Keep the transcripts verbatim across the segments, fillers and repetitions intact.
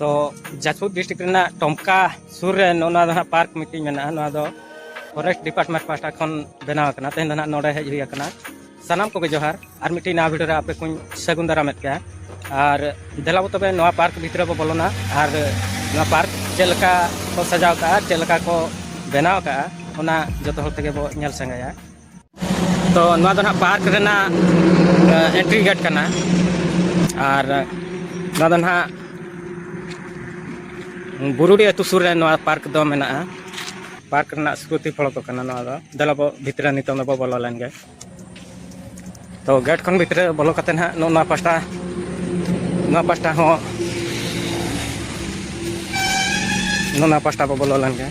ᱛᱚ ᱡᱟᱡᱽᱯᱩᱨ ᱰᱤᱥᱴᱨᱤᱠᱴ ᱨᱮᱱᱟᱜ ᱴᱚᱢᱠᱟ ᱥᱩᱨ ᱨᱮ ᱱᱚᱜᱼᱚ ᱱᱚᱣᱟ ᱫᱚ ᱦᱟᱸᱜ ᱯᱟᱨᱠ ᱢᱤᱫᱴᱤᱡ ᱢᱮᱱᱟᱜᱼᱟ᱾ ᱱᱚᱣᱟ ᱫᱚ ᱯᱷᱚᱨᱮᱥᱴ ᱰᱤᱯᱟᱨᱴᱢᱮᱱᱴ ᱯᱟᱦᱴᱟ ᱠᱷᱚᱱ ᱵᱮᱱᱟᱣ ᱟᱠᱟᱱᱟ᱾ ᱛᱮᱦᱮᱧ ᱫᱚ ᱦᱟᱸᱜ ᱱᱚᱰᱮ ᱦᱮᱡ ᱦᱩᱭ ᱟᱠᱟᱱᱟ᱾ ᱥᱟᱱᱟᱢ ᱠᱚᱜᱮ ᱡᱚᱦᱟᱨ᱾ ᱟᱨ ᱢᱤᱫᱴᱤᱡ ᱱᱟᱣᱟ ᱵᱷᱤᱰᱤᱭᱳ ᱨᱮ ᱟᱯᱮ ᱠᱚᱧ ᱥᱟᱹᱜᱩᱱ ᱫᱟᱨᱟᱢᱮᱫ ᱯᱮᱭᱟ᱾ ᱟᱨ ᱫᱮᱞᱟ ᱵᱚ ᱛᱚᱵᱮ ᱱᱚᱣᱟ ᱯᱟᱨᱠ ᱵᱷᱤᱛᱨᱤ ᱵᱚ ᱵᱚᱞᱚᱱᱟ ᱟᱨ ᱱᱚᱣᱟ ᱯᱟᱨᱠ ᱪᱮᱫ ᱞᱮᱠᱟ ᱠᱚ ᱥᱟᱡᱟᱣ ᱠᱟᱜᱼᱟ, ᱪᱮᱫ ᱞᱮᱠᱟ ᱠᱚ ᱵᱮᱱᱟᱣ ᱠᱟᱜᱼᱟ, ᱚᱱᱟ ᱡᱚᱛᱚ ᱦᱚᱲ ᱛᱮᱜᱮ ᱵᱚ ᱧᱮᱞ ᱥᱟᱸᱜᱮᱭᱟ᱾ ᱛᱚ ᱱᱚᱣᱟ ᱫᱚ ᱱᱟᱦᱟᱜ ᱯᱟᱨᱠ ᱨᱮᱱᱟᱜ ᱮᱱᱴᱨᱤ ᱜᱮᱴ ᱠᱟᱱᱟ᱾ ᱟᱨ ᱱᱚᱣᱟ ᱫᱚ ᱱᱟᱦᱟᱜ ᱵᱩᱨᱩᱰᱤ ᱟᱹᱛᱩ ᱥᱩᱨ ᱨᱮ ᱱᱚᱣᱟ ᱯᱟᱨᱠ ᱫᱚ ᱢᱮᱱᱟᱜᱼᱟ᱾ ᱯᱟᱨᱠ ᱨᱮᱱᱟᱜ ᱥᱨᱩᱛᱤ ᱯᱷᱚᱞᱚᱠ ᱠᱟᱱᱟ ᱱᱚᱣᱟ ᱫᱚ᱾ ᱫᱮᱞᱟ ᱵᱚ ᱵᱷᱤᱛᱨᱤ ᱨᱮ ᱱᱤᱛᱚᱝ ᱫᱚᱵᱚ ᱵᱚᱞᱚ ᱞᱮᱱ ᱜᱮ᱾ ᱛᱚ ᱜᱮᱴ ᱠᱷᱚᱱ ᱵᱷᱤᱛᱨᱤ ᱵᱚᱞᱚ ᱠᱟᱛᱮ ᱱᱟᱦᱟᱜ ᱱᱚᱜᱼᱚ ᱱᱚᱣᱟ ᱯᱟᱥᱴᱟ, ᱱᱚᱣᱟ ᱯᱟᱥᱴᱟ ᱦᱚᱸ, ᱱᱚᱜᱼᱚ ᱱᱚᱣᱟ ᱯᱟᱥᱴᱟ ᱵᱚ ᱵᱚᱞᱚ ᱞᱮᱱ ᱜᱮ᱾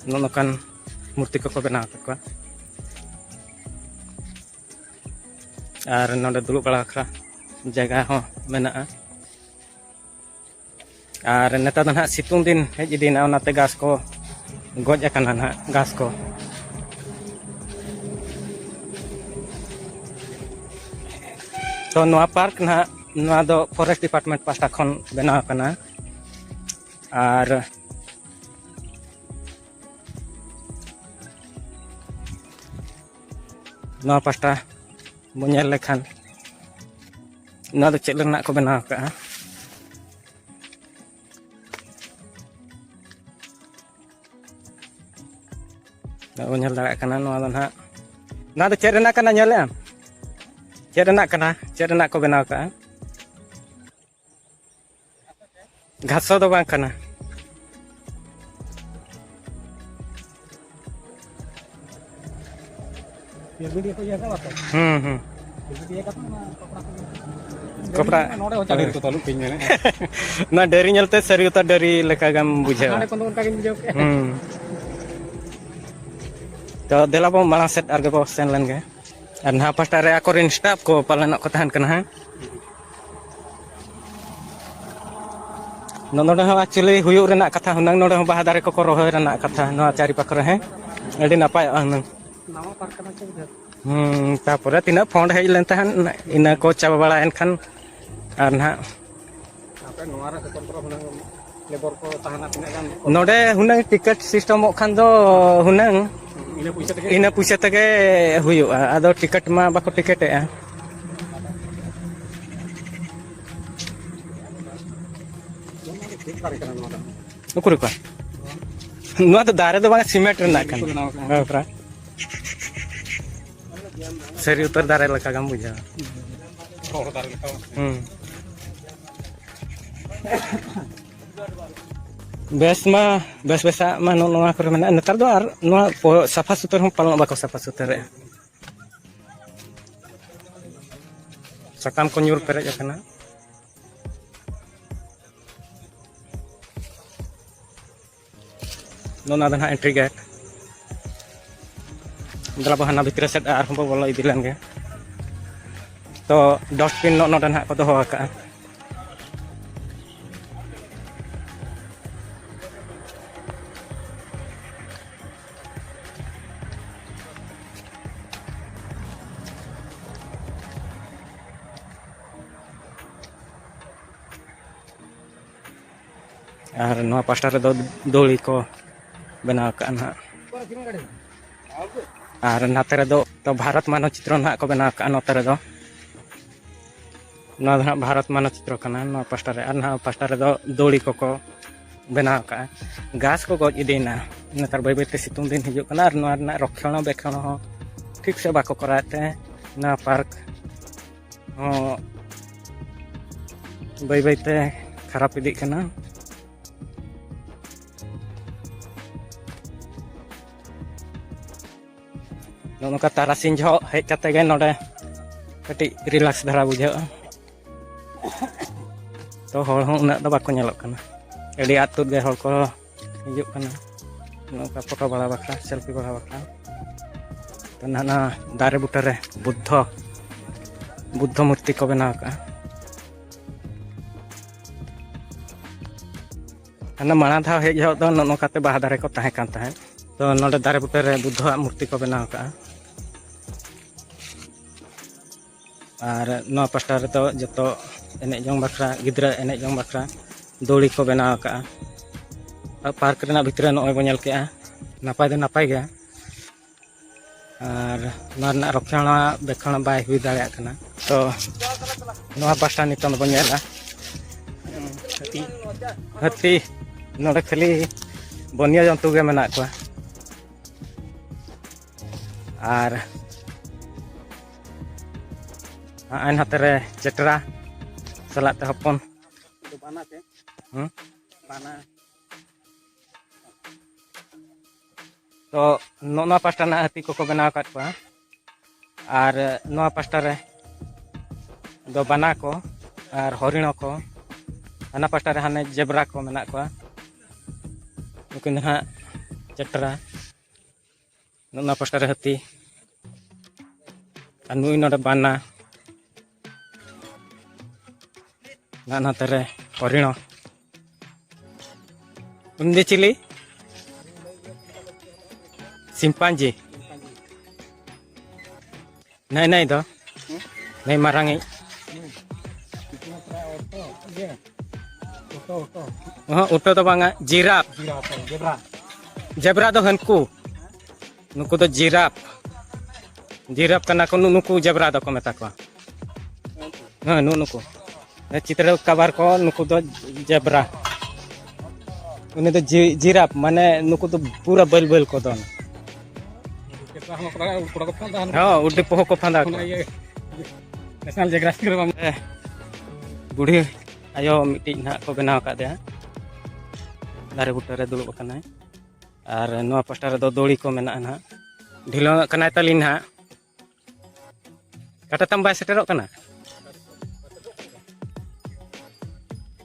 ᱱᱚᱜᱼᱚ ᱱᱚᱝᱠᱟᱱ ᱢᱩᱨᱛᱤ ᱠᱚᱠᱚ ᱵᱮᱱᱟᱣ ᱟᱠᱟᱫ ᱠᱚᱣᱟ᱾ ᱟᱨ ᱱᱚᱰᱮ ᱫᱩᱲᱩᱵ ᱵᱟᱲᱟ ᱵᱟᱠᱷᱨᱟ ᱡᱟᱭᱜᱟ ᱦᱚᱸ ᱢᱮᱱᱟᱜᱼᱟ᱾ ᱟᱨ ᱱᱮᱛᱟᱨ ᱫᱚ ᱱᱟᱦᱟᱜ ᱥᱤᱛᱩᱝ ᱫᱤᱱ ᱦᱮᱡ ᱤᱫᱤᱭᱮᱱᱟ, ᱚᱱᱟᱛᱮ ᱜᱷᱟᱥ ᱠᱚ ᱜᱚᱡ ᱟᱠᱟᱱᱟ ᱱᱟᱦᱟᱜ, ᱜᱷᱟᱥ ᱠᱚ᱾ ᱛᱚ ᱱᱚᱣᱟ ᱯᱟᱨᱠ ᱱᱟᱦᱟᱜ, ᱱᱚᱣᱟ ᱫᱚ ᱯᱷᱚᱨᱮᱥᱴ ᱰᱤᱯᱟᱨᱴᱢᱮᱱᱴ ᱯᱟᱦᱴᱟ ᱠᱷᱚᱱ ᱵᱮᱱᱟᱣ ᱟᱠᱟᱱᱟ᱾ ᱟᱨ ᱱᱚᱣᱟ ᱯᱟᱥᱴᱟ ᱵᱚᱱ ᱧᱮᱞ ᱞᱮᱠᱷᱟᱱ, ᱱᱚᱣᱟ ᱫᱚ ᱪᱮᱫ ᱨᱮᱱᱟᱜ ᱠᱚ ᱵᱮᱱᱟᱣ ᱟᱠᱟᱫᱼᱟ? ᱱᱚᱜᱼᱚᱭ ᱵᱚᱱ ᱧᱮᱞ ᱫᱟᱲᱮᱭᱟᱜ ᱠᱟᱱᱟ, ᱱᱚᱣᱟ ᱫᱚ ᱱᱟᱦᱟᱜ, ᱱᱚᱣᱟ ᱫᱚ ᱪᱮᱫ ᱨᱮᱱᱟᱜ ᱠᱟᱱᱟ, ᱧᱮᱞᱮᱜ ᱟᱢ? ᱪᱮᱫ ᱨᱮᱱᱟᱜ ᱠᱟᱱᱟ? ᱪᱮᱫ ᱨᱮᱱᱟᱜ ᱠᱚ ᱵᱮᱱᱟᱣ ᱟᱠᱟᱫᱼᱟ? ᱜᱷᱟᱥᱚ ᱫᱚ ᱵᱟᱝ ᱠᱟᱱᱟ᱾ ᱦᱩᱸ, ᱦᱩᱸ᱾ ᱠᱚᱯᱲᱟ᱾ ᱱᱚᱰᱮ ᱦᱚᱸ ᱪᱟᱹᱰᱤ ᱨᱮᱠᱚ ᱛᱚᱞᱚᱜ ᱠᱟᱹᱧ ᱢᱮᱱᱮᱫ᱾ ᱱᱚᱣᱟ ᱰᱟᱹᱨᱤ ᱧᱮᱞᱛᱮ ᱥᱟᱹᱨᱤ ᱩᱛᱟᱹᱨ ᱰᱟᱹᱨᱤ ᱞᱮᱠᱟ ᱜᱮᱢ ᱵᱩᱡᱷᱟᱹᱣᱟ᱾ ᱦᱟᱸᱰᱮ ᱠᱷᱚᱱ ᱫᱚ ᱚᱱᱠᱟ ᱜᱤᱧ ᱵᱩᱡᱷᱟᱹᱣ ᱠᱮᱫᱼᱟ᱾ ᱦᱩᱸ᱾ ᱛᱚ ᱫᱮᱞᱟ ᱵᱚᱱ ᱢᱟᱲᱟᱝ ᱥᱮᱫ ᱟᱨᱜᱮ ᱵᱚ ᱥᱮᱱ ᱞᱮᱱ ᱜᱮ᱾ ᱟᱨ ᱱᱟᱦᱟᱜ ᱯᱟᱥᱴᱟ ᱨᱮ ᱟᱠᱚᱨᱮᱱ ᱥᱴᱟᱯ ᱠᱚ ᱯᱟᱞᱮᱱᱚᱜ ᱠᱚ ᱛᱟᱦᱮᱱ ᱠᱟᱱᱟ ᱦᱟᱸᱜ᱾ ᱱᱚ-, ᱱᱚᱰᱮ ᱦᱚᱸ actually ᱦᱩᱭᱩᱜ ᱨᱮᱱᱟᱜ ᱠᱟᱛᱷᱟ ᱦᱩᱱᱟᱹᱝ, ᱱᱚᱰᱮ ᱦᱚᱸ ᱵᱟᱦᱟ ᱫᱟᱨᱮ ᱠᱚᱠᱚ ᱨᱚᱦᱚᱭ ᱨᱮᱱᱟᱜ ᱠᱟᱛᱷᱟ ᱱᱚᱣᱟ ᱪᱟᱨᱤ ᱯᱟᱠᱷ ᱨᱮ, ᱦᱮᱸ, ᱟᱹᱰᱤ ᱱᱟᱯᱟᱭᱚᱜᱼᱟ ᱦᱩᱱᱟᱹᱝ᱾ ᱱᱟᱣᱟ ᱯᱟᱨᱠ ᱠᱟᱱᱟ ᱪᱮ ᱩᱫᱷᱟᱹᱨ? ᱦᱩᱸ, ᱛᱟᱯᱚᱨᱮ ᱛᱤᱱᱟᱹᱜ ᱯᱷᱚᱱᱰ ᱦᱮᱡ ᱞᱮᱱ ᱛᱟᱦᱮᱸᱫ, ᱤᱱᱟᱹ ᱠᱚ ᱪᱟᱵᱟ ᱵᱟᱲᱟᱭᱮᱱ ᱠᱷᱟᱱ ᱟᱨ ᱱᱟᱦᱟᱜ ᱟᱯᱮ ᱱᱚᱣᱟ ᱨᱮ ᱥᱚᱛᱚᱱᱛᱨᱚ ᱦᱩᱱᱟᱹᱝ ᱞᱮᱵᱚᱨ ᱠᱚ ᱛᱟᱦᱮᱱᱟ ᱛᱤᱱᱟᱹᱜ ᱜᱟᱱ? ᱱᱚᱰᱮ ᱦᱩᱱᱟᱹᱝ ᱴᱤᱠᱤᱴ ᱥᱤᱥᱴᱮᱢᱚᱜ ᱠᱷᱟᱱ ᱫᱚ ᱦᱩᱱᱟᱹᱝ ᱤᱱᱟᱹ ᱯᱚᱭᱥᱟ ᱛᱮᱜᱮ? ᱤᱱᱟᱹ ᱯᱚᱭᱥᱟ ᱛᱮᱜᱮ ᱦᱩᱭᱩᱜᱼᱟ᱾ ᱟᱫᱚ ᱴᱤᱠᱤᱴ ᱢᱟ ᱵᱟᱠᱚ ᱴᱤᱠᱤᱴᱮᱜᱼᱟ᱾ ᱪᱮᱫ ᱫᱟᱨᱮ ᱠᱟᱱᱟ ᱱᱚᱣᱟ ᱫᱚ? ᱩᱠᱩᱨ ᱚᱠᱟ? ᱱᱚᱣᱟ ᱫᱚ ᱫᱟᱨᱮ ᱫᱚ ᱵᱟᱝ, ᱥᱤᱢᱮᱱᱴ ᱨᱮᱱᱟᱜ ᱠᱟᱱᱟ᱾ ᱠᱚ ᱵᱮᱱᱟᱣ ᱠᱟᱜᱼᱟ᱾ ᱦᱳᱭ, ᱯᱨᱟ-, ᱥᱟᱹᱨᱤ ᱩᱛᱟᱹᱨ ᱫᱟᱨᱮ ᱞᱮᱠᱟ ᱜᱮᱢ ᱵᱩᱡᱷᱟᱹᱣᱟ᱾ ᱨᱚᱦᱚᱲ ᱫᱟᱨᱮ ᱞᱮᱠᱟ᱾ ᱦᱩᱸ᱾ ᱵᱮᱥ ᱢᱟ ᱵᱮᱥ ᱵᱮᱥᱟᱜ ᱢᱟ ᱱᱚᱜᱼᱚ ᱱᱚᱣᱟ ᱠᱚᱨᱮ ᱢᱮᱱᱟᱜᱼᱟ᱾ ᱱᱮᱛᱟᱨ ᱫᱚ ᱟᱨ ᱱᱚᱣᱟ ᱯᱚ-, ᱥᱟᱯᱷᱟ ᱥᱩᱛᱟᱹᱨ ᱦᱚᱸ ᱯᱟᱞᱮᱱ ᱵᱟᱠᱚ ᱥᱟᱯᱷᱟ ᱥᱩᱛᱟᱹᱨᱮᱜᱼᱟ᱾ ᱥᱟᱠᱟᱢ ᱠᱚ ᱧᱩᱨ ᱯᱮᱨᱮᱡ ᱟᱠᱟᱱᱟ᱾ ᱱᱚᱜᱼᱚ ᱱᱚᱣᱟ ᱫᱚ ᱱᱟᱦᱟᱜ entry gate᱾ ᱫᱮᱞᱟ ᱵᱚ ᱦᱟᱱᱟ ᱵᱷᱤᱛᱨᱤ ᱥᱮᱫ ᱟᱨᱦᱚᱸ ᱵᱚ ᱵᱚᱞᱚ ᱤᱫᱤ ᱞᱮᱱ ᱜᱮ᱾ ᱛᱚ, dustbin ᱱᱚᱜᱼᱚ ᱱᱚᱰᱮ ᱱᱟᱦᱟᱜ ᱠᱚ ᱫᱚᱦᱚ ᱟᱠᱟᱜᱼᱟ᱾ ᱟᱨ ᱱᱚᱣᱟ ᱯᱟᱥᱴᱟ ᱨᱮᱫᱚ ᱫᱳᱲᱤ ᱠᱚ ᱵᱮᱱᱟᱣ ᱟᱠᱟᱫᱼᱟ ᱱᱟᱦᱟᱜ᱾ ᱟᱨ ᱱᱟᱛᱮ ᱨᱮᱫᱚ ᱛᱚ ᱵᱷᱟᱨᱚᱛ ᱢᱟᱱᱚᱪᱤᱛᱨᱚ ᱱᱟᱦᱟᱜ ᱠᱚ ᱵᱮᱱᱟᱣ ᱟᱠᱟᱫᱼᱟ ᱱᱚᱛᱮ ᱨᱮᱫᱚ᱾ ᱱᱚᱣᱟ ᱫᱚ ᱱᱟᱦᱟᱜ ᱵᱷᱟᱨᱚᱛ ᱢᱟᱱᱚᱪᱤᱛᱨᱚ ᱠᱟᱱᱟ᱾ ᱱᱚᱣᱟ ᱯᱟᱥᱴᱟ ᱨᱮ, ᱟᱨ ᱱᱟᱦᱟᱜ ᱯᱟᱥᱴᱟ ᱨᱮᱫᱚ ᱫᱳᱲᱤ ᱠᱚᱠᱚ ᱵᱮᱱᱟᱣ ᱟᱠᱟᱫᱼᱟ᱾ ᱜᱷᱟᱥ ᱠᱚ ᱜᱚᱡ ᱤᱫᱤᱭᱮᱱᱟ᱾ ᱱᱮᱛᱟᱨ ᱵᱟᱹᱭ ᱵᱟᱹᱭᱛᱮ ᱥᱤᱛᱩᱝ ᱫᱤᱱ ᱦᱤᱡᱩᱜ ᱠᱟᱱᱟ ᱟᱨ ᱱᱚᱣᱟ ᱨᱮᱱᱟᱜ ᱨᱚᱠᱷᱚᱱᱟ ᱵᱮᱠᱷᱚᱱ ᱦᱚᱸ ᱴᱷᱤᱠ ᱥᱮ ᱵᱟᱠᱚ ᱠᱚᱨᱟᱣᱮᱫ ᱛᱮ ᱱᱚᱣᱟ ᱯᱟᱨᱠ ᱦᱚᱸ ᱵᱟᱹᱭ ᱵᱟᱹᱭᱛᱮ ᱠᱷᱟᱨᱟᱯ ᱤᱫᱤᱜ ᱠᱟᱱᱟ᱾ ᱱᱚᱜᱼᱚ ᱱᱚᱝᱠᱟ ᱛᱟᱨᱟᱥᱤᱧ ᱡᱚᱦᱚᱜ ᱦᱮᱡ ᱠᱟᱛᱮ ᱜᱮ ᱱᱚᱰᱮ ᱠᱟᱹᱴᱤᱡ relax ᱫᱷᱟᱨᱟ ᱵᱩᱡᱷᱟᱹᱜᱼᱟ᱾ ᱛᱚ ᱦᱚᱲ ᱦᱚᱸ ᱩᱱᱟᱹᱜ ᱫᱚ ᱵᱟᱠᱚ ᱧᱮᱞᱚᱜ ᱠᱟᱱᱟ, ᱟᱹᱰᱤ ᱟᱫ ᱛᱩᱫ ᱜᱮ ᱦᱚᱲ ᱠᱚ ᱦᱤᱡᱩᱜ ᱠᱟᱱᱟ ᱱᱚᱝᱠᱟ ᱯᱷᱳᱴᱳ ᱵᱟᱲᱟ ᱵᱟᱠᱷᱨᱟ, ᱥᱮᱞᱯᱷᱤ ᱵᱟᱲᱟ ᱵᱟᱠᱷᱨᱟ᱾ ᱛᱚ ᱱᱟᱦᱟᱜ ᱱᱚᱣᱟ ᱫᱟᱨᱮ ᱵᱩᱴᱟᱹ ᱨᱮ ᱵᱩᱫᱽᱫᱷᱚ, ᱵᱩᱫᱽᱫᱷᱚ ᱢᱩᱨᱛᱤ ᱠᱚ ᱵᱮᱱᱟᱣ ᱟᱠᱟᱫᱼᱟ᱾ ᱦᱟᱱᱟ ᱢᱟᱲᱟᱝ ᱫᱷᱟᱣ ᱦᱮᱡ ᱡᱚᱦᱚᱜ ᱫᱚ ᱱᱚᱜᱼᱚ ᱱᱚᱝᱠᱟᱛᱮ ᱵᱟᱦᱟ ᱫᱟᱨᱮ ᱠᱚ ᱛᱟᱦᱮᱸ ᱠᱟᱱ ᱛᱟᱦᱮᱸᱫ᱾ ᱛᱚ ᱱᱚᱰᱮ ᱫᱟᱨᱮ ᱵᱩᱴᱟᱹ ᱨᱮ ᱵᱩᱫᱽᱫᱷᱚᱣᱟᱜ ᱢᱩᱨᱛᱤ ᱠᱚ ᱵᱮᱱᱟᱣ ᱟᱠᱟᱫᱼᱟ᱾ ᱟᱨ ᱱᱚᱣᱟ ᱯᱟᱥᱴᱟ ᱨᱮᱫᱚ ᱡᱚᱛᱚ ᱮᱱᱮᱡ ᱡᱚᱝ ᱵᱟᱠᱷᱨᱟ, ᱜᱤᱫᱽᱨᱟᱹ ᱮᱱᱮᱡ ᱡᱚᱝ ᱵᱟᱠᱷᱨᱟ ᱫᱳᱲᱤ ᱠᱚ ᱵᱮᱱᱟᱣ ᱟᱠᱟᱫᱼᱟ᱾ ᱟᱨ ᱯᱟᱨᱠ ᱨᱮᱱᱟᱜ ᱵᱷᱤᱛᱨᱤ ᱨᱮ ᱱᱚᱜᱼᱚᱭ ᱵᱚᱱ ᱧᱮᱞ ᱠᱮᱜᱼᱟ, ᱱᱟᱯᱟᱭ ᱫᱚ ᱱᱟᱯᱟᱭ ᱜᱮᱭᱟ, ᱟᱨ ᱱᱚᱣᱟ ᱨᱮᱱᱟᱜ ᱨᱚᱠᱷᱚᱬᱟ ᱵᱮᱠᱷᱚᱬ ᱵᱟᱭ ᱦᱩᱭ ᱫᱟᱲᱮᱭᱟᱜ ᱠᱟᱱᱟ᱾ ᱛᱚ ᱱᱚᱣᱟ ᱯᱟᱥᱴᱟ ᱱᱤᱛᱚᱝ ᱫᱚᱵᱚᱱ ᱧᱮᱞᱟ ᱦᱟᱹᱛᱤ, ᱦᱟᱹᱛᱤ ᱱᱚᱰᱮ ᱠᱷᱟᱹᱞᱤ ᱵᱚᱱᱭᱚ ᱡᱚᱱᱛᱩ ᱜᱮ ᱢᱮᱱᱟᱜ ᱠᱚᱣᱟ᱾ ᱟᱨ ᱱᱚᱜᱼᱚᱭ ᱱᱚᱛᱮ ᱨᱮ ᱪᱮᱴᱨᱟ ᱥᱟᱞᱟᱜ ᱛᱮ ᱦᱚᱯᱚᱱ᱾ ᱵᱟᱱᱟ ᱛᱮ? ᱦᱩᱸ? ᱵᱟᱱᱟ᱾ ᱛᱚ ᱱᱚᱜᱼᱚ ᱱᱚᱣᱟ ᱯᱟᱥᱴᱟ ᱨᱮᱱᱟᱜ ᱦᱟᱹᱛᱤ ᱠᱚᱠᱚ ᱵᱮᱱᱟᱣ ᱟᱠᱟᱫ ᱠᱚᱣᱟ, ᱟᱨ ᱱᱚᱣᱟ ᱯᱟᱥᱴᱟ ᱨᱮ ᱫᱚ ᱵᱟᱱᱟ ᱠᱚ ᱟᱨ ᱦᱚᱨᱤᱬᱚ ᱠᱚ, ᱦᱟᱱᱟ ᱯᱟᱥᱴᱟ ᱨᱮ ᱦᱟᱱᱮ ᱡᱮᱵᱽᱨᱟ ᱠᱚ ᱢᱮᱱᱟᱜ ᱠᱚᱣᱟ᱾ ᱱᱩᱠᱤᱱ ᱫᱚ ᱱᱟᱦᱟᱜ ᱪᱮᱴᱨᱟ, ᱱᱚᱜᱼᱚ ᱱᱚᱣᱟ ᱯᱟᱥᱴᱟ ᱨᱮ ᱦᱟᱹᱛᱤ, ᱟᱨ ᱱᱩᱭ ᱱᱚᱰᱮ ᱵᱟᱱᱟ᱾ ᱱᱟ ᱱᱚᱛᱮ ᱨᱮ ᱦᱚᱨᱤᱬᱚ᱾ ᱩᱱᱤ ᱫᱚ ᱪᱤᱞᱤ? ᱥᱤᱢᱯᱟᱧᱡᱤ᱾ ᱱᱟᱹᱭ ᱱᱟᱹᱭ ᱫᱚ? ᱱᱟᱹᱭ ᱢᱟᱨᱟᱝᱤᱡ᱾ ᱚᱦᱚᱸ, ᱩᱴᱟᱹ ᱫᱚ ᱵᱟᱝᱟ, ᱡᱤᱨᱟᱯ᱾ ᱡᱮᱵᱽᱨᱟ ᱫᱚ ᱦᱟᱹᱱᱠᱩ᱾ ᱱᱩᱠᱩ ᱫᱚ ᱡᱤᱨᱟᱯ᱾ ᱡᱤᱨᱟᱯ ᱠᱟᱱᱟ ᱠᱚ, ᱱᱩ-, ᱱᱩᱠᱩ ᱡᱮᱵᱽᱨᱟ ᱫᱚᱠᱚ ᱢᱮᱛᱟ ᱠᱚᱣᱟ᱾ ᱦᱮᱸ, ᱱᱩ-, ᱱᱩᱠᱩ᱾ ᱪᱤᱛᱨᱟᱹ ᱠᱟᱵᱟᱨ ᱠᱚ, ᱱᱩᱠᱩ ᱫᱚ ᱡᱮᱵᱽᱨᱟ᱾ ᱩᱱᱤ ᱫᱚ ᱡᱤ-, ᱡᱤᱨᱟᱯ, ᱢᱟᱱᱮ ᱱᱩᱠᱩ ᱫᱚ ᱯᱩᱨᱟᱹ ᱵᱟᱹᱞ ᱵᱟᱹᱞ ᱠᱚ ᱫᱚᱱᱟ᱾ ᱦᱚᱸ, ᱩᱰᱤ ᱯᱚᱦᱚ ᱠᱚ ᱯᱷᱟᱸᱫᱟ ᱠᱚᱣᱟ᱾ ᱱᱮᱥᱱᱟᱞ ᱡᱤᱭᱳᱜᱨᱟᱯᱷᱤᱠ ᱨᱮ ᱵᱟᱝ᱾ ᱵᱩᱲᱦᱤ ᱟᱭᱳ ᱢᱤᱫᱴᱤᱡ ᱱᱟᱦᱟᱜ ᱠᱚ ᱵᱮᱱᱟᱣ ᱟᱠᱟᱫᱮᱭᱟ᱾ ᱫᱟᱨᱮ ᱵᱩᱴᱟᱹ ᱨᱮ ᱫᱩᱲᱩᱵ ᱟᱠᱟᱱᱟᱭ᱾ ᱟᱨ ᱱᱚᱣᱟ ᱯᱟᱥᱴᱟ ᱨᱮᱫᱚ ᱫᱚᱲᱤ ᱠᱚ ᱢᱮᱱᱟᱜᱼᱟ ᱱᱟᱦᱟᱜ᱾ ᱰᱷᱤᱞᱣᱟᱹᱝ ᱟᱜ ᱠᱟᱱᱟᱭ ᱛᱟᱹᱞᱤᱧ ᱱᱟᱦᱟᱜ᱾ ᱠᱟᱴᱟ ᱛᱟᱢ ᱵᱟᱭ ᱥᱮᱴᱮᱨᱚᱜ ᱠᱟᱱᱟ?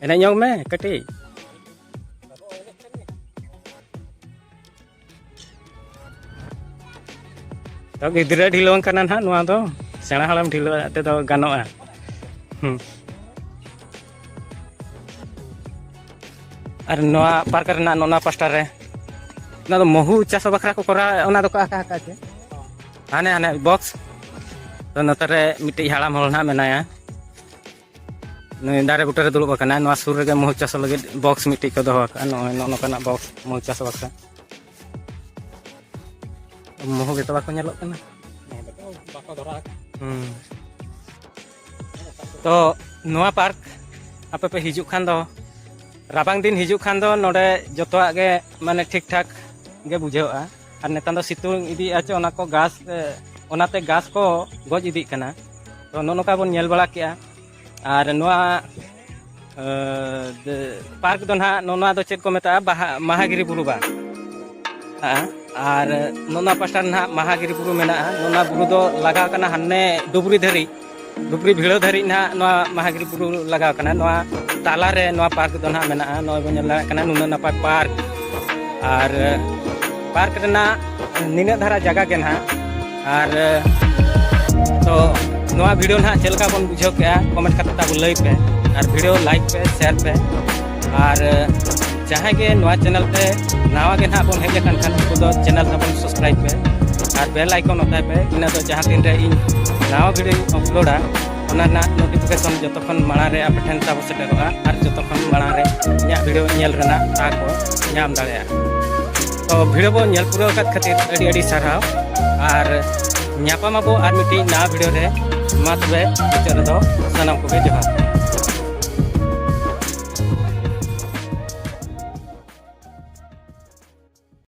ᱮᱱᱮᱡ ᱧᱚᱜ ᱢᱮ ᱠᱟᱹᱴᱤᱡ᱾ ᱛᱚ ᱜᱤᱫᱽᱨᱟᱹ ᱰᱷᱤᱞᱣᱟᱹᱝ ᱠᱟᱱᱟ ᱱᱟᱦᱟᱜ ᱱᱚᱣᱟ ᱫᱚ, ᱥᱮᱬᱟ ᱦᱚᱲᱮᱢ ᱰᱷᱤᱞᱣᱟᱹ ᱛᱮᱫᱚ ᱜᱟᱱᱚᱜᱼᱟ᱾ ᱦᱩᱸ᱾ ᱟᱨ ᱱᱚᱣᱟ ᱯᱟᱨᱠ ᱨᱮᱱᱟᱜ ᱱᱚᱣᱟ ᱯᱟᱥᱴᱟ ᱨᱮ, ᱚᱱᱟ ᱫᱚ ᱢᱚᱦᱩ ᱪᱟᱥ ᱵᱟᱠᱷᱨᱟ ᱠᱚ ᱠᱚᱨᱟᱣ, ᱚᱱᱟ ᱫᱚᱠᱚ ᱟᱸᱠᱟ ᱟᱸᱠᱟ ᱪᱮ? ᱦᱟᱱᱮ, ᱦᱟᱱᱮ ᱵᱚᱠᱥ᱾ ᱛᱚ ᱱᱚᱛᱮ ᱨᱮ ᱢᱤᱫᱴᱤᱡ ᱦᱟᱲᱟᱢ ᱦᱚᱲ ᱱᱟᱦᱟᱜ ᱢᱮᱱᱟᱭᱟ, ᱱᱩᱭ ᱫᱟᱨᱮ ᱵᱩᱴᱟᱹ ᱨᱮ ᱫᱩᱲᱩᱵ ᱟᱠᱟᱱᱟᱭ᱾ ᱱᱚᱣᱟ ᱥᱩᱨ ᱨᱮᱜᱮ ᱢᱩᱦᱩ ᱪᱟᱥ ᱞᱟᱹᱜᱤᱫ ᱵᱚᱠᱥ ᱢᱤᱫᱴᱤᱡ ᱠᱚ ᱫᱚᱦᱚ ᱟᱠᱟᱫᱼᱟ, ᱱᱚᱜᱼᱚᱭ ᱱᱚᱜᱼᱚ ᱱᱚᱝᱠᱟᱱᱟᱜ ᱵᱚᱠᱥ ᱢᱩᱦᱩ ᱪᱟᱥ ᱵᱟᱠᱷᱨᱟ᱾ ᱢᱩᱦᱩ ᱜᱮᱛᱚ ᱵᱟᱠᱚ ᱧᱮᱞᱚᱜ ᱠᱟᱱᱟ᱾ ᱵᱟᱠᱚ ᱫᱷᱚᱨᱟ ᱟᱠᱟᱫ᱾ ᱦᱩᱸ᱾ ᱛᱚ ᱱᱚᱣᱟ ᱯᱟᱨᱠ ᱟᱯᱮ ᱯᱮ ᱦᱤᱡᱩᱜ ᱠᱷᱟᱱ ᱫᱚ, ᱨᱟᱵᱟᱝ ᱫᱤᱱ ᱦᱤᱡᱩᱜ ᱠᱷᱟᱱ ᱫᱚ ᱱᱚᱰᱮ ᱡᱚᱛᱚᱣᱟᱜ ᱜᱮ ᱢᱟᱱᱮ ᱴᱷᱤᱠ ᱴᱷᱟᱠ ᱜᱮ ᱵᱩᱡᱷᱟᱹᱜᱼᱟ᱾ ᱟᱨ ᱱᱮᱛᱟᱨ ᱫᱚ ᱥᱤᱛᱩᱝ ᱤᱫᱤᱭᱮᱫᱼᱟ ᱪᱮ, ᱚᱱᱟ ᱠᱚ ᱜᱷᱟᱥ, ᱮ, ᱚᱱᱟᱛᱮ ᱜᱷᱟᱥ ᱠᱚ ᱜᱚᱡ ᱤᱫᱤᱜ ᱠᱟᱱᱟ᱾ ᱛᱚ ᱱᱚᱜᱼᱚ ᱱᱚᱝᱠᱟ ᱵᱚᱱ ᱧᱮᱞ ᱵᱟᱲᱟ ᱠᱮᱜᱼᱟ᱾ ᱟᱨ ᱱᱚᱣᱟ, ᱮ, ᱫᱮ-, ᱯᱟᱨᱠ ᱫᱚ ᱱᱟᱦᱟᱜ ᱱᱚᱣᱟ ᱫᱚ ᱪᱮᱫ ᱠᱚ ᱢᱮᱛᱟᱜᱼᱟ? ᱵᱟᱦᱟ, ᱢᱟᱦᱟᱜᱤᱨᱤ ᱵᱩᱨᱩ ᱵᱟᱝ? ᱦᱮᱸ᱾ ᱟᱨ ᱱᱚᱣᱟ ᱯᱟᱥᱴᱟ ᱨᱮ ᱱᱟᱦᱟᱜ ᱢᱟᱦᱟᱜᱤᱨᱤ ᱵᱩᱨᱩ ᱢᱮᱱᱟᱜᱼᱟ᱾ ᱱᱚᱣᱟ ᱵᱩᱨᱩ ᱫᱚ ᱞᱟᱜᱟᱣ ᱠᱟᱱᱟ ᱦᱟᱱᱮ ᱰᱩᱵᱽᱨᱤ ᱫᱷᱟᱹᱨᱤᱡ, ᱰᱩᱵᱽᱨᱤ ᱵᱷᱤᱲᱟᱹ ᱫᱷᱟᱹᱨᱤᱡ ᱱᱟᱦᱟᱜ ᱱᱚᱣᱟ ᱢᱟᱦᱟᱜᱤᱨᱤ ᱵᱩᱨᱩ ᱞᱟᱜᱟᱣ ᱠᱟᱱᱟ᱾ ᱱᱚᱣᱟ ᱛᱟᱞᱟᱨᱮ ᱱᱚᱣᱟ ᱯᱟᱨᱠ ᱫᱚ ᱱᱟᱦᱟᱜ ᱢᱮᱱᱟᱜᱼᱟ᱾ ᱱᱚᱜᱼᱚᱭ ᱵᱚᱱ ᱧᱮᱞ ᱫᱟᱲᱮᱭᱟᱜ ᱠᱟᱱᱟ, ᱱᱩᱱᱟᱹᱜ ᱱᱟᱯᱟᱭ ᱯᱟᱨᱠ᱾ ᱟᱨ ᱯᱟᱨᱠ ᱨᱮᱱᱟᱜ ᱱᱤᱱᱟᱹᱜ ᱫᱷᱟᱨᱟ ᱡᱟᱭᱜᱟ ᱜᱮ ᱱᱟᱦᱟᱜ᱾ ᱟᱨ ᱛᱚ ᱱᱚᱣᱟ ᱵᱷᱤᱰᱤᱭᱳ ᱱᱟᱦᱟᱜ ᱪᱮᱫ ᱞᱮᱠᱟ ᱵᱚᱱ ᱵᱩᱡᱷᱟᱹᱣ ᱠᱮᱜᱼᱟ, ᱠᱚᱢᱮᱱᱴ ᱠᱟᱛᱮ ᱛᱟᱵᱚ ᱞᱟᱹᱭ ᱯᱮ᱾ ᱟᱨ ᱵᱷᱤᱰᱤᱭᱳ ᱞᱟᱭᱤᱠ ᱯᱮ, ᱥᱮᱭᱟᱨ ᱯᱮ᱾ ᱟᱨ ᱡᱟᱦᱟᱸᱭ ᱜᱮ ᱱᱚᱣᱟ ᱪᱮᱱᱮᱞ ᱛᱮ ᱱᱟᱣᱟ ᱜᱮ ᱱᱟᱦᱟᱜ ᱵᱚᱱ ᱦᱮᱡ ᱟᱠᱟᱱ ᱠᱷᱟᱱ, ᱩᱱᱠᱩ ᱫᱚ ᱪᱮᱱᱮᱞ ᱛᱟᱵᱚᱱ ᱥᱟᱵᱥᱠᱨᱟᱭᱤᱵ ᱯᱮ ᱟᱨ ᱵᱮᱞ ᱟᱭᱠᱚᱱ ᱚᱛᱟᱭ ᱯᱮ᱾ ᱤᱱᱟᱹ ᱫᱚ ᱡᱟᱦᱟᱸ ᱛᱤᱱ ᱨᱮ ᱤᱧ ᱱᱟᱣᱟ ᱵᱷᱤᱰᱤᱭᱳᱧ ᱟᱯᱞᱳᱰᱟ, ᱚᱱᱟ ᱨᱮᱱᱟᱜ ᱱᱳᱴᱤᱯᱷᱤᱠᱮᱥᱚᱱ ᱡᱚᱛᱚ ᱠᱷᱚᱱ ᱢᱟᱲᱟᱝ ᱨᱮ ᱟᱯᱮ ᱴᱷᱮᱱ ᱛᱟᱵᱚ ᱥᱮᱴᱮᱨᱚᱜᱼᱟ ᱟᱨ ᱡᱚᱛᱚ ᱠᱷᱚᱱ ᱢᱟᱲᱟᱝ ᱨᱮ ᱤᱧᱟᱹᱜ ᱵᱷᱤᱰᱤᱭᱳ ᱧᱮᱞ ᱨᱮᱱᱟᱜ ᱫᱟᱣ ᱠᱚ ᱧᱟᱢ ᱫᱟᱲᱮᱭᱟᱜᱼᱟ᱾ ᱛᱚ ᱵᱷᱤᱰᱤᱭᱳ ᱵᱚᱱ ᱧᱮᱞ ᱯᱩᱨᱟᱹᱣ ᱟᱠᱟᱫ ᱠᱷᱟᱹᱛᱤᱨ ᱟᱹᱰᱤ ᱟᱹᱰᱤ ᱥᱟᱨᱦᱟᱣ, ᱟᱨ ᱧᱟᱯᱟᱢ ᱟᱵᱚ ᱟᱨ ᱢᱤᱫᱴᱤᱡ ᱱᱟᱣᱟ ᱵᱷᱤᱰᱤᱭᱳ ᱨᱮ᱾ ᱢᱟ ᱛᱚᱵᱮ ᱢᱩᱪᱟᱹᱫ ᱨᱮᱫᱚ ᱥᱟᱱᱟᱢ ᱠᱚᱜᱮ ᱡᱚᱦᱟᱨ᱾